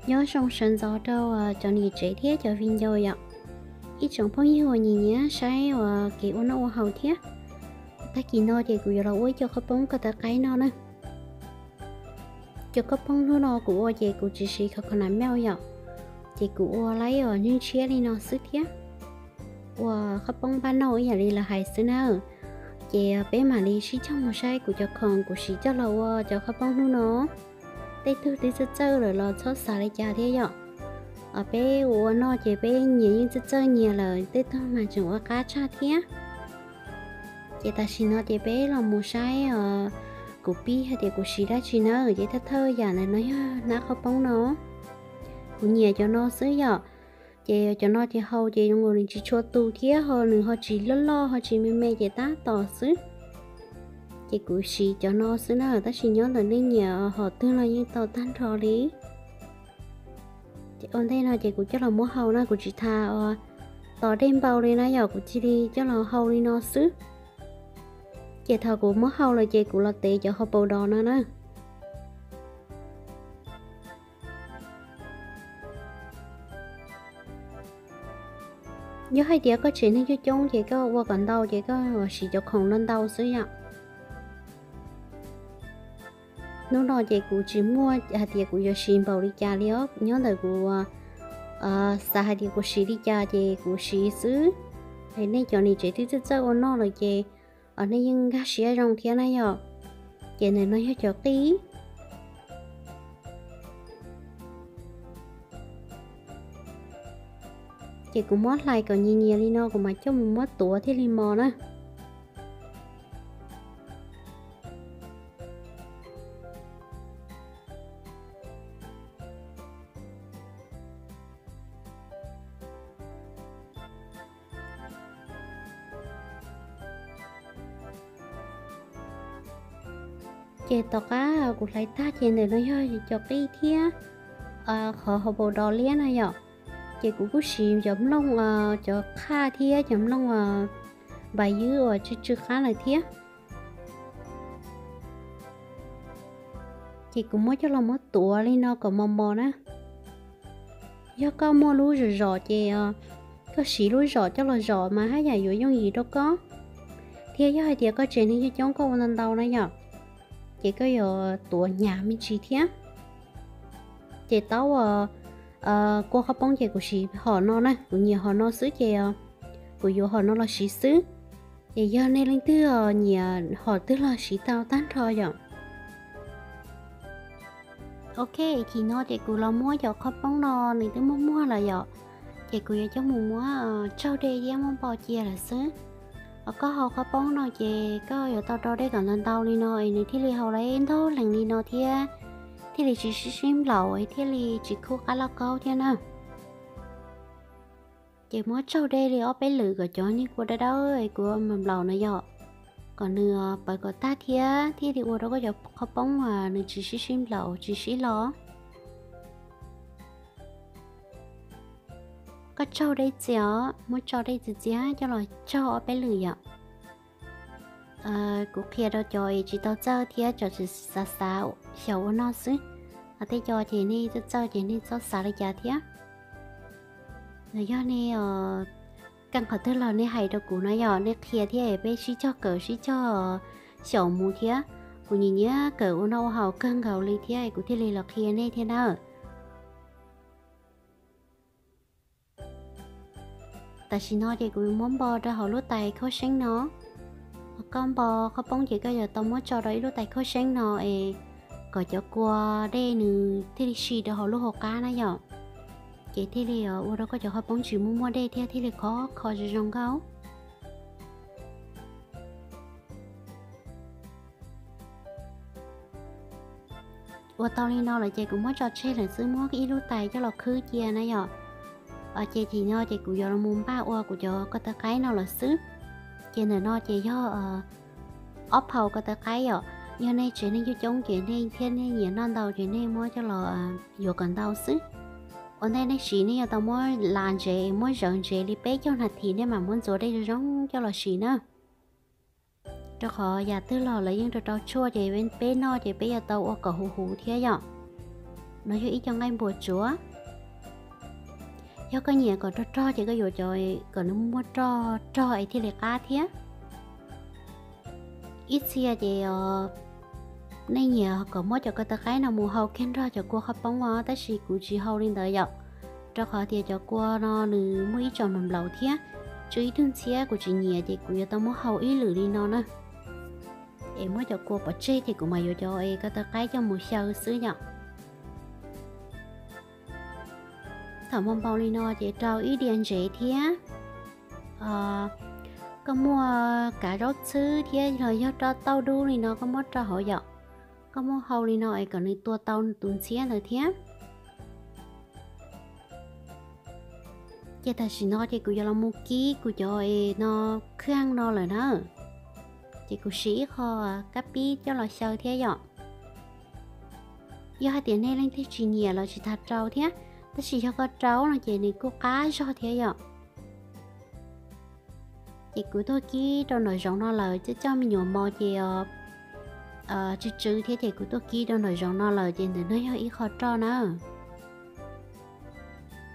Nyob zoo sawv ntxov rau cov niam tsev thiab cov viv ncaus yom, ib tsoom phooj ywg uas nyiam nyiam saib uas kev ua noj ua haus thiab. Tag kis no ces kuv yuav los ua ib co qhaub poob ko taw qaib no na. Cov qhaub poob hnub no kuv ua ces kuv tsis siv khov kho nas mauj yom, ces kuv ua laib uas ntshiab li no xwb thiab. Ua qhaub poob npaj noj ib yam li lawv hais xwb na. Ces peb mam li sib cog mus saib kuv cov khoom kuv siv coj los ua cov qhaub poob hnub no. Tej tug twb txawj txawj lawm los txhob xav li cas thiab yom. Peb ua ua noj ces peb nyias yeej txawj txawj nyias lawm, tej tug mas tseem ua qab tshaj thiab. Ces tam sim no ces peb los mus saib kuv pib hais tias kuv siv dab tsi na. Ces thawj thawj yam ntawm no yog hnab qhaub poob no. Kuv nyiam cov no xwb yom. Ces cov no ces haus ces zoo nkaus nws tsis tshua tu thiab ho nws ho tsis loj loj ho tsis me me ces tab tom xwb. Ces kuv siv cov no xwb na, tab sis nyob ntawm nej nyiam hom twg los yeej tau tag nrho li. Ces ua ntej no ces kuv coj los muab hau na, kuv tsis tas tos dej npau li na yom, kuv cia li coj los hau li no xwb. Ces thaum kuv muab hau lawm ces kuv los tev cov hauv paus dos no na. Yog hais tias koj tsev neeg coob coob ces koj ua kom ntau ces koj siv cov khoom no ntau xwb yom. Hnub no ces kuv tsis muaj hais tias kuv yuav siv npaum li cas li os, nyob ntawm kuv xav hais tias kuv siv li cas ces kuv siv xwb. Nej cov niam tsev twb txawj txawj ua noj lawm ces nej yeej nkag siab zoo thiab na yom. Ces ntawm no yog cov qij. Ces kuv muab hlais kom nyias nyias li no kuv mam coj mus muab tuav thiaj li mos na. Ces tom qab kuv hlais tag ces ntawm no yog cov qij thiab qhov hauv paus dos liab na yom. Ces kuv kuj siv cov nplooj, cov qhaj thiab cov nplooj npais ywb uas tsw tsw qab lawm thiab. Ces kuv muab coj los muab tuav li no kom mos mos na. Yog koj muaj lub zom zom ces koj siv lub zom coj los zom mas haj yam yuav yooj yim rau koj. Thiab yog hais tias koj tsev neeg coob coob koj ua ntau ntau na yom, ces koj yuav tuav hnyav me ntsis thiab. Ces tau uas kua qhaub poob ces kuv siv hom no na, kuv nyiam hom no xwb ces kuv yuav hom no los siv xwb. Ces yog nej leej twg nyiam hom twg los siv tau tag nrho yom. Ok, chim no ces kuv los muab cov qhaub poob no nws twb muag muag lawm yom, ces kuv yuav coj mus muab tsaug dej thiab muab npo cia lawm xwb. Koj hau qhaub poob no ces koj yuav tau rau dej kom ntau ntau li no es nws thiaj li hau lawm ntau lees li no thiab, thiaj li tsis sib sib nplaum thiaj li tsis khub qab lauj kaub thiab na. Ces muab tsaug dej li ob peb lwm kom cov niag kua dawb dawb kua nplaum nplaum no yom, kom nws pawv kom tag thiab thiaj li ua rau koj cov qhaub poob nws tsis sib sib nplaum tsis sib los. Koj tsaug dej txias os, muab tso dej txias txias coj los tsaug ob peb lwm yom. Kuv qhia rau cov es tsis tau txawj thiab cov tsis xav xav xyaum ua noj xwb. Tej co ces nej txawj txawj ces nej txhob xav li cas thiab. Yog nej keej qhov twg los nej hais rau kuv no yom, nej qhia thiab peb sib cog kawm sib cog xyaum mus thiab. Kuv nyiam nyiam kawm ua noj ua haus kawg nkaus li thiab kuv thiaj li los qhia nej thiab nawb. Tam sim no ces kuv muab npo rau hauv lub tais khaub seeb no. Koj npo qhaub poob ces koj yuav tau muab tso rau ib lub tais khaub seeb no es kom cov kua dej nws thiaj li si rau hauv lub hauv qab na yom. Ces thiaj li ua rau koj cov qhaub poob tsis muaj muaj dej thiab thiaj li khov kho zoo zoo nkauj. Ua tau li no lawm ces kuv muab tso tseg lawm xwb, muab ib lub tais coj los khwb cia na yom. Ces tim no ces kuv yuav los mus npaj ua kuv cov ko taw qaib no lawm xwb. Ces ntawm no ces yog ob phau ko taw qaib yom. Yog nej tsev neeg coob coob ces nej thiab nej nyiam noj ntau ces nej muab coj los yuav kom ntau xwb. Ua ntej nej siv nej yuav tau muab las ntsev, muab zawv ntsev li peb caug nas this nej mam muab ntxuav dej zoo zoo coj los siv na. Rau qhov yam twg los lawv yeej rau rau tshuaj ces peb noj ces peb yuav tau ua kom huv huv thiab yom. No yog ib co nqaij npua tsuav. Yog koj nyiam kom rog rog ces koj yuav cov kom nws muaj rog rog es thiaj li qab thiab. Ib txhia ces nej nyiam kom muab cov ko taw qaib no mus hau kiag nrog cov kua qhov poob os, tab sis kuv tsis hau li ntawd yom, rau qhov tias cov kua no nws muaj ib co nplaum nplaum thiab, tsw ib tug ntxhiab kuv tsis nyiam ces kuv yuav tau muab hau ib lwm li no na. Es muab cov kua pov tseg ces kuv mam yuav cov es ko taw qaib coj mus xyaw xwb yom. Thaum npau npau li no ces rau ib diav ntsev thiab. Koj muaj kav zaub txhwb thiab los yog rau tauj dub li no koj muab rau hauv yom. Koj muab hau li no es kom nws tua tau tus ntxhiab ntawd thiab. Ces tam sim no ces kuv yuav los mus kib kuv cov es no khaj no lawm na. Ces kuv siv ib qho kab pib coj los xyaw thiab yom. Yog hais tias nej leej twg tsis nyiam los tsis tas rau thiab, tab sis yog koj rau no ces nws kuj qab zog thiab yom. Ces kuv tuaj kib rau nram zoov no lawm, coj coj me nyuam mos ces tsw tsw thiab ces kuv tuaj kib rau nram zoov no lawm ces ntawm no yog ib qho roj na.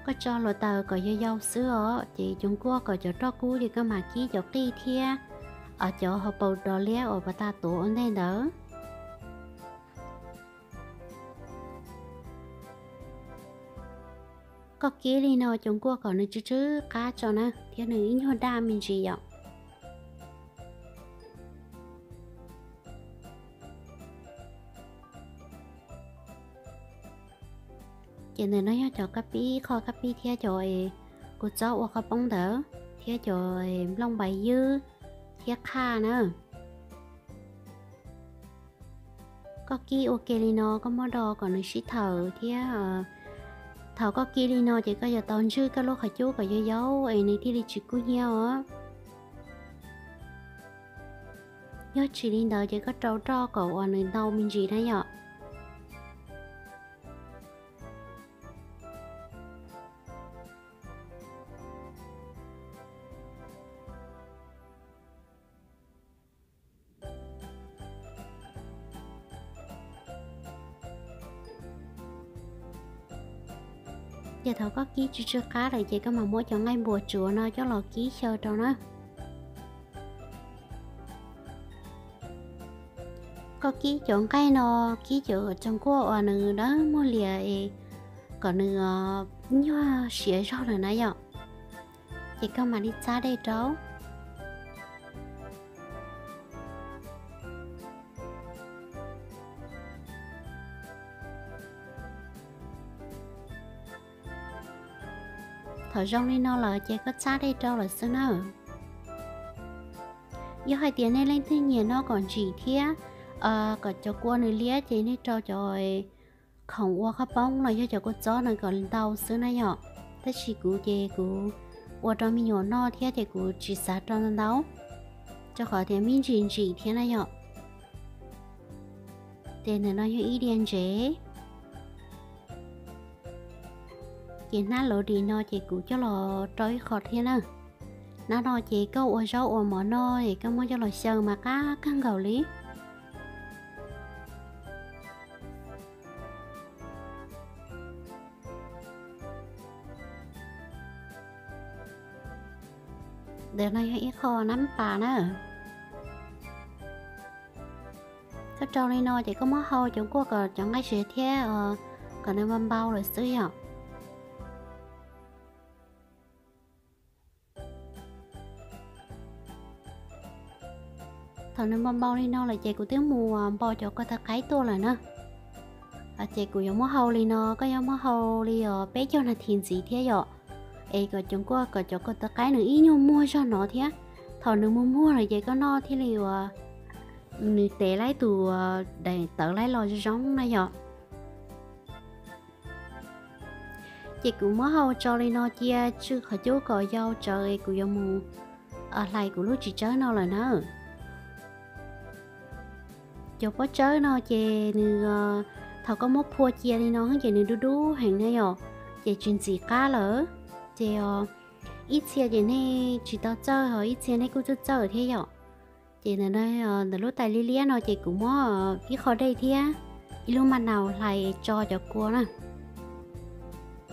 Koj tso hluav taws kom yau yau xwb os, ces cov nkuaj kom cov roj kub ces koj mam kib cov qij thiab cov hauv paus dos liab uas pas tas tuav ua ntej ntawd. Koj kib li no cov nkuaj kom nws tsw tsw qab tso na thiab nws ib nyuag daj me ntsis yom. Ces ntawm no yog cov kab pib, qho kab pib thiab cov es kuv txob ua qhov poob ntawd thiab cov nplooj npais ywb thiab qhaj na. Koj kib ua ke li no koj muab do kom nws sib thawm thiab. Thaum koj kib li no ces koj yuav tau ntswj koj lub qhov cub kom yau yau es nws thiaj li tsis kub hnyiab os. Yog tsis li ntawd ces koj rau roj kom uas nws ntau me ntsis na yom. Ces thaum koj kib tsw tsw qab lawm ces koj mam muab cov nqaij npuas tsuav no coj los kib xyaw rau na. Koj kib cov nqaij no, kib cov tsaus nkuaj uas nws dawb muag lias es kom nws nyuag siav zog lawm na yom. Ces koj mam li txab dej rau. Thaum zoo li no lawm ces koj txab dej rau lawm xwb na. Yog hais tias nej leej twg nyiam noj kom ntsim thiab kom cov kua nws liab ces nej rau cov khoom ua qhov poob los yog cov kua txob no kom ntau xwb na yom. Tab sis kuv ces kuv ua rau me nyuam noj thiab ces kuv tsis xav rau ntau ntau, rau qhov tias me ntsis ntsim thiab na yom. Ces ntawm no yog ib diav ntsev. Ces hnab lov dim no ces kuv coj los rau ib qho thiab na. Hnab no ces koj ua zaub ua mov noj es koj muab coj los xyaw mas qab kawg nkaus li. Ntawm no yog ib qho nab pas na. Koj rau li no ces koj muab hau cov nkuaj kom cov nqaij ze thiab kom nws npau npau lawm xwb yom. Thaum nws npau npau li no lawm ces kuv twb mus npau cov ko taw qaib tuaj lawm na. Ces kuv yuav muab hau li no, koj yuav muab hau li os peb caug nas this ntxiv thiab yom. Es kom cov nkuaj kom cov ko taw qaib nws ib nyuag muag zog no thiab. Thaum nws muag muag lawm ces koj noj thiaj li uas nws tev laib tus daim tawv laib los zoo zoo na yom. Ces kuv muab hau tso li no cia tsw qhov cub kom yau tsawv es kuv yuav mus hlais kuv lub txiv tsawb no lawm na. Cov pob tsawb no ces nws, thaum koj muab phua cia li no ces nws dub dub heev na yom, ces tsis ntxim qab lawm. Ces ib txhia ces nej tsis tau txawj, ho ib txhia nej kuj txawj txawj thiab yom. Ces ntawm no, ntawm lub tais liab liab no ces kuv muab ib qho dej thiab ib lub maj naus hlais tso cov kua na.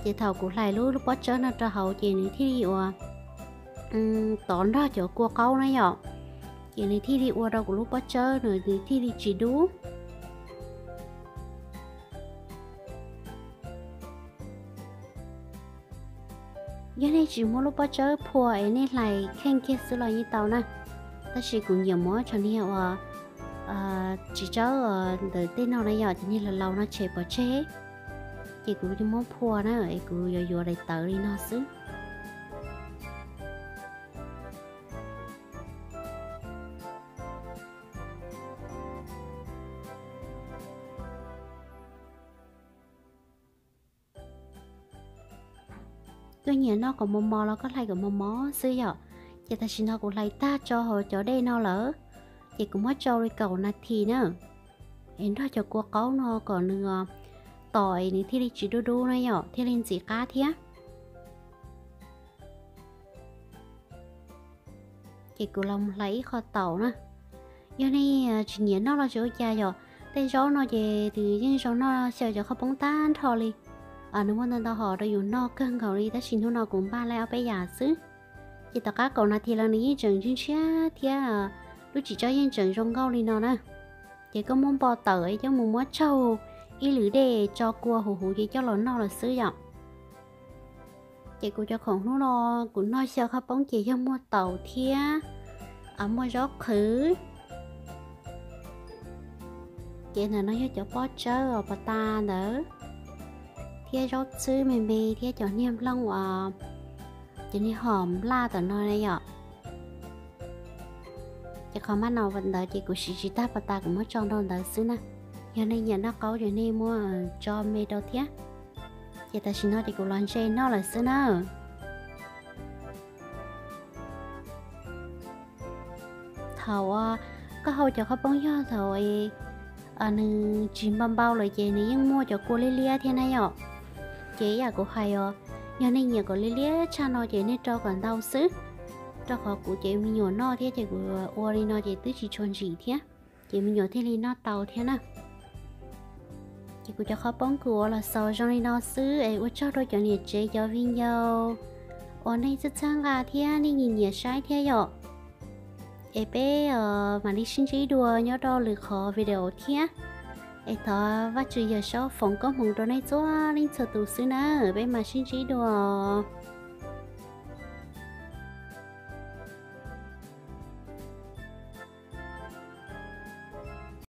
Ces thaum kuv hlais lub lub pob tsawb no rau hauv ces nws thiaj li uas tov nrog cov kua qaub na yom. Ces nws thiaj li ua rau kuv lub pob tsawb no nws thiaj li tsis dub. Yog nej tsis muab lub pob tsawb phua es nej hlais kheej kiag xwb los yeej tau na. Tab sis kuv nyiam muab tsho niag uas tsis tsawb ntawm tej no na yom, ces niag laus laus no tshem pov tseg. Ces kuv muab phua na es kuv yuav yuav daim tawv li no xwb. Koj nyiam noj kom mos mos los koj hlais kom mos mos xwb yom. Ces tam sim no kuv hlais tag tso hauv cov dej no lawm, ces kuv muab tsau li kaum nas this na, es nrog cov kua qaub no kom nws tos es nws thiaj li tsis dub dub na yom, thiaj li ntxim qab thiab. Ces kuv los hlais ib qho taum na. Yog nej tsis nyiam noj los tsis ua cas yom, tej zaub no ces nws yeej zoo noj xyaw cov qhaub poob tag nrho li. Nws muaj ntau ntau hom rau yus noj kawg nkaus li, tab sis hnub no kuv npaj laib ob peb yam xwb. Ces tom qab kaum nas this los nws yeej tseem ntshiab ntshiab thiab, lub txiv tsawb yeej tseem zoo nkauj li no na. Ces koj muab npo tawm coj mus muab tsaug ib lwm dej tso kua huv huv ces coj los noj lawm xwb yom. Ces kuv cov khoom hnub no kuv noj xyaw qhaub poob ces yog muaj taum thiab muaj zaub qhwv. Ces ntawm no yog cov pob tsawb os pas tas ntawd, thiab zaub txhwb me me thiab cov niag nplooj uas cov niag hom laj tom no na yom. Ces qhov maj naus ntawd ces kuv siv tsis tag pas tas kuv muab tso rau ntawd xwb na. Yog nej nyiam noj qaub ces nej muab tso me rau thiab. Ces tam sim no ces kuv los ntse noj lawm xwb na. Thaum koj hau cov qhaub poob yog thaum nws tsis npau npau lawm ces nws yeej muaj cov kua liab liab thiab na yom. Ces ib yam kuv hais os, yog nej nyiam kom liab liab tshaj no ces nej rau kom ntau xwb, rau qhov kuv ces me nyuam noj thiab ces kuv ua li no ces twb tsis tshua ntsim thiab, ces me nyuam thiaj li noj tau thiab na. Ces kuv cov qhaub poob kuv ua los xaus zoo li no xwb es ua tsaug rau cov niam tsev cov viv ncaus uas nej txhawb txhawb nqa thiab nej nyiam nyiam saib thiab yom. Es peb mam li sib ntsib dua nyob rau lwm qhov video thiab. Es thov Vajtswv Yawm Saub foom koob hmoov rau nej txhua leej txhua tus xwb na, peb mam sib ntsib dua.